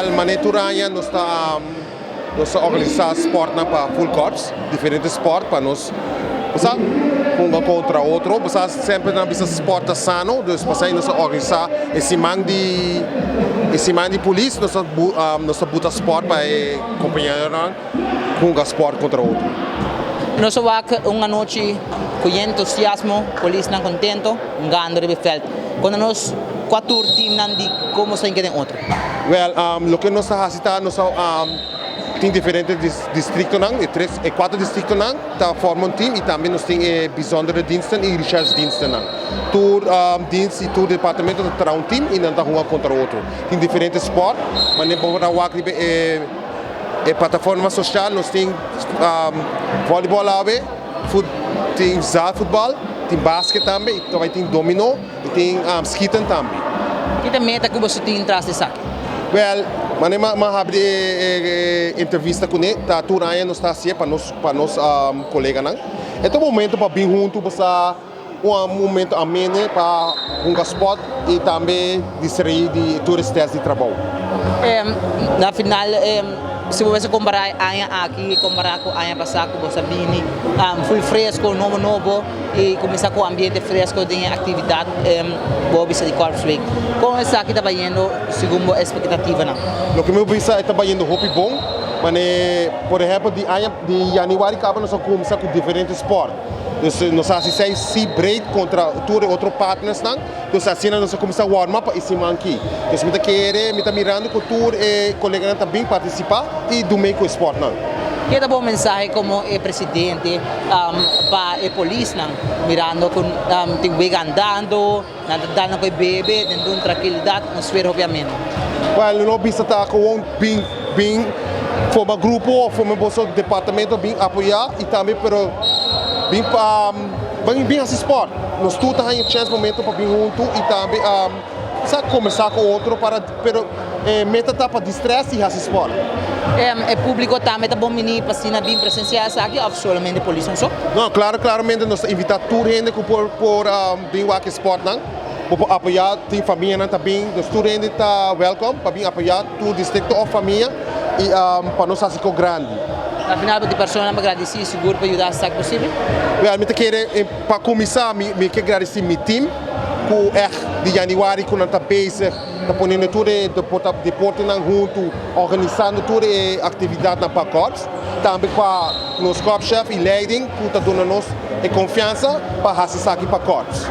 Well, mane tur aña nos ta nos ta organisa sportnan pa full corps, diferente sport pa nos bo sa hunga contra otro. Bo sa semper nan bisa sport ta sano, dus pasai nos ta organisa e siman di e siman di polis nos ta nos ta buta sport pa e compañeronan hunga sport contra otro. Nos a wak un anochi cu yen entusiasmo, polisnan contento, hungando riba e veld. Conta nos cua tur teamnan di como sa hinca den otro. Wel, loke nos ta haci ta nos ta tin diferente districtonan, e tres, e cuatro districtonan ta forma un team y tambe nos tin e bijzondere diensten y recherche dienstennan. Tur dienst y tur departamento ta traha un team y nan ta hunga contra otro. Tin diferente sport, manera bo ta wak riba e e plataforma social nos tin volleyball awe, tin zaalvoetbal, tin basket tambe y tambe tin domino y tin schieten tambe. Ki ta meta ku boso tin tras di esaki? Wel, manera mi a habri e entrevista kuné, ta tur aña nos ta hasié pa nos pa nos koleganan. E ta un momento pa bin huntu bo sa un momento amene pa hunga sport y tambe distraí di tur e stress di trabou. Na final, si bo mester compara e aña aki compara cu aña pasa cu bo sa bini full fresco, nobo nobo y cuminsa cu ambiente fresco den e actividad bo bisa di Corps Week. Con esaki ta bayendo segun bo expectativanan? Loke mi bisa e ta bayendo hopi bon, mane por ehempel di aña di januari caba nos a cuminsa cu diferente sport. Dus nos a hasi seis si breed kontra tur e otro partnersnan. Dus asina nos a kuminsá warm up pa e siman aki. Dus mi ta kere, mi ta mirando ku tur e koleganan ta bin partisipá i du mee ku e sportnan. Ke ta bo mensahe komo e presidente pa e polisnan mirando ku tin wega andando, nan ta dal nan ku e bebe den un trankilidat, un sfera hopi ameno? Well, lo bisa ta gewoon bin bin forma grupo of forma boso departamento bin apoya y tambe pero bin pa bin bin haci sport. Nos tur ta haña chance momento pa bin hunto y tambe sa conversa cu otro para pero e meta ta pa distress y haci sport. E publico tambe ta bon bini pa asina bin presencia esaki of solamente polisnan so? No, claro claramente nos ta invita tur hende cu por por bin wak e sportnan. Bo por apoya tin famianan ta bin, dus tur hende ta welkom pa bin apoya tur districto of famia y pa nos haci ko grandi. Na final bo tin personanan pa gradici y sigur pa yuda esaki posibel? Wel, mi ta kere pa cuminsa mi ke gradici mi team cu echt di januari cu nan ta bezig ta poniendo tur e deportenan hunto, organisando tur e actividadnan pa korps, tambe pa nos korpschef y leiding cu ta duna nos e confiansa pa haci esaki pa korps.